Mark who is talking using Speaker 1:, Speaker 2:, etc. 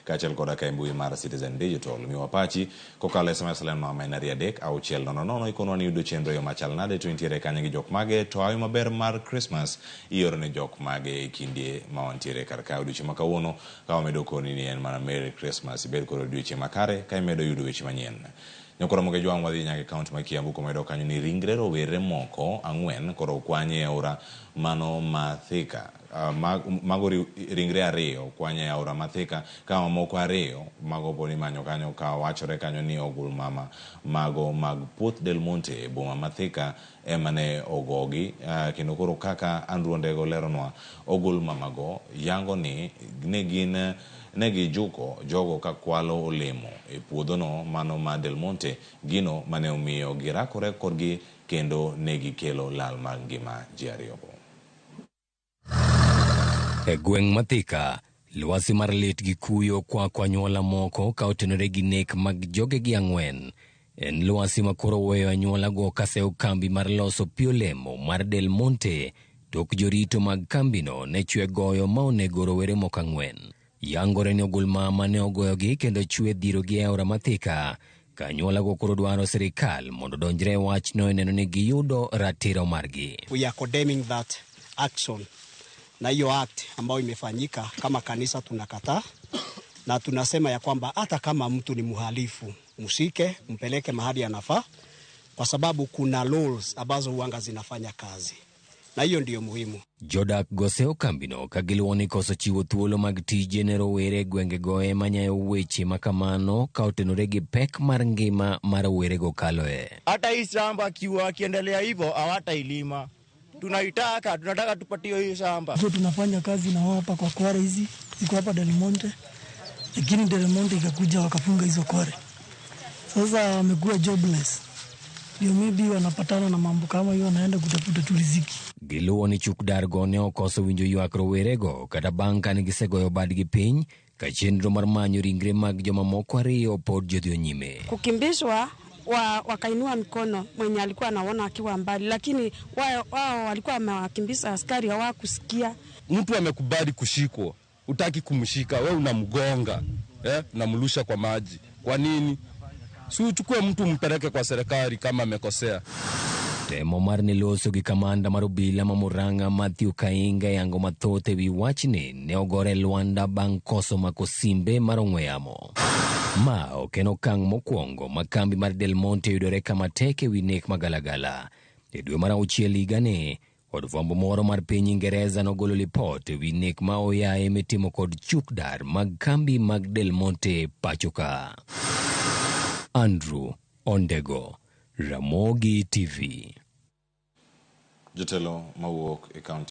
Speaker 1: Kaachiel koda ka e mbui mar Citizen Digital. Miwa pachi kokalo SMS line ma en 23600, ikonwa ni yudo chenro e yo machal nade, to intiere kanye gi jok mage, to hawi maber mar Christmas ioro ne jok mage e kinde ma wantiere kar ka odiochieng' ma kawuono, ka wamedo koni ni en mana Merry Christmas, ibed kod odiochieng' makare ka imedo yudo weche manyien. Nyakoro Ramogi Jwang', wadhi nyaka e kaunti ma Kiambu, kuma yudo kanyo ni ringre rowere moko 4 koro okwany e aora mano ma Thika. Mago ringre 2 okwany e aora ma Thika, ka mamoko 2 mago pod imanyo kanyo, ka wachore kanyo ni ogul mama mago mag puoth Del Monte e boma ma Thika ema ne ogogi. Kendo koro kaka Andrew Ondego leronwa, ogul mamago yango ni ne gin ne gijuko jogo ka kwalo olemo e puodhono mano ma Del Monte, gino mane omiyo girakore kodgi kendo ne gikelo lal mar ngima ji 2 go.
Speaker 2: E gweng' ma Thika, lwasi mar lit gi kuyo kwako anyuola moko ka otenore gi nek mag jogegi 4. En lwasi ma koro weyo anyuolago kaseyo kambi mar loso pi olemo mar Del Monte tok jorito mag kambino ne chwe goyo ma onego rowere moko 4. Yangore ni ogul mama ne ogoyogi kendo chwe dhirogi e aora ma Thika, ka anyuolago koro dwaro sirikal mondo odonjre e wachno e neno ni giyudo ratiro margi.
Speaker 3: We are condemning that action na hiyo act ambayo imefanyika. Kama kanisa tunakataa na tunasema ya kwamba hata kama mtu ni mhalifu, mshike, mpeleke mahali anafaa, kwa sababu kuna laws ambazo huanga zinafanya kazi na hiyo ndiyo muhimu.
Speaker 2: Jodak goseo kambino ka giluwo ni koso chiwo thuolo mag tije ne rowere e gwengego ema nyayo weche ma kamano ka otenore gi pek mar ngima ma rowerego kaloe.
Speaker 4: Hata hii shamba akiendelea hivyo hawatailima. Tunaitaka, tunataka tupatiwe hii shamba.
Speaker 5: So tunafanya kazi na wao hapa kwa quarry hizi ziko hapa Del Monte, lakini Del Monte ikakuja wakafunga hizo quarry. Sasa wamekuwa jobless, ndio maybe wanapatana na mambo kama hiyo, wanaenda kutafuta tu riziki.
Speaker 2: Giluwo ni chuk dargo ne okoso winjo ywak rowerego kata bang' kane gisegoyo badgi piny ka chenro mar manyo ringre mag jomamoko 2 pod jodhi nyime.
Speaker 6: Kukimbizwa wakainua mikono, mwenye alikuwa anaona akiwa mbali, lakini wao walikuwa wamewakimbiza askari, hawakusikia.
Speaker 7: Mtu amekubali kushikwa, utaki kumshika, we unamgonga, unamrusha kwa maji. Kwa nini? Si uchukue mtu mpeleke kwa serikali kama amekosea.
Speaker 2: Temo mar ne loso gi kamanda mar obila ma Murang'a Matthew Kainga yango mathoth ewi wachni ne ogore lwanda bang' koso mako simbe mar ong'we yamo. Ma ok en okang' mokwongo ma kambi mar Del Monte yudore kama tek ewi nek magalagala. E dwe mar auchiel higani, od fwambo moro mar piny Ingereza nogolo lipot ewi nek ma oyaye mitimo kod chukdar mag kambi mag Del Monte pacho ka. Andrew Ondego, Ramogi TV.
Speaker 1: Jotelo mawuok e kaunti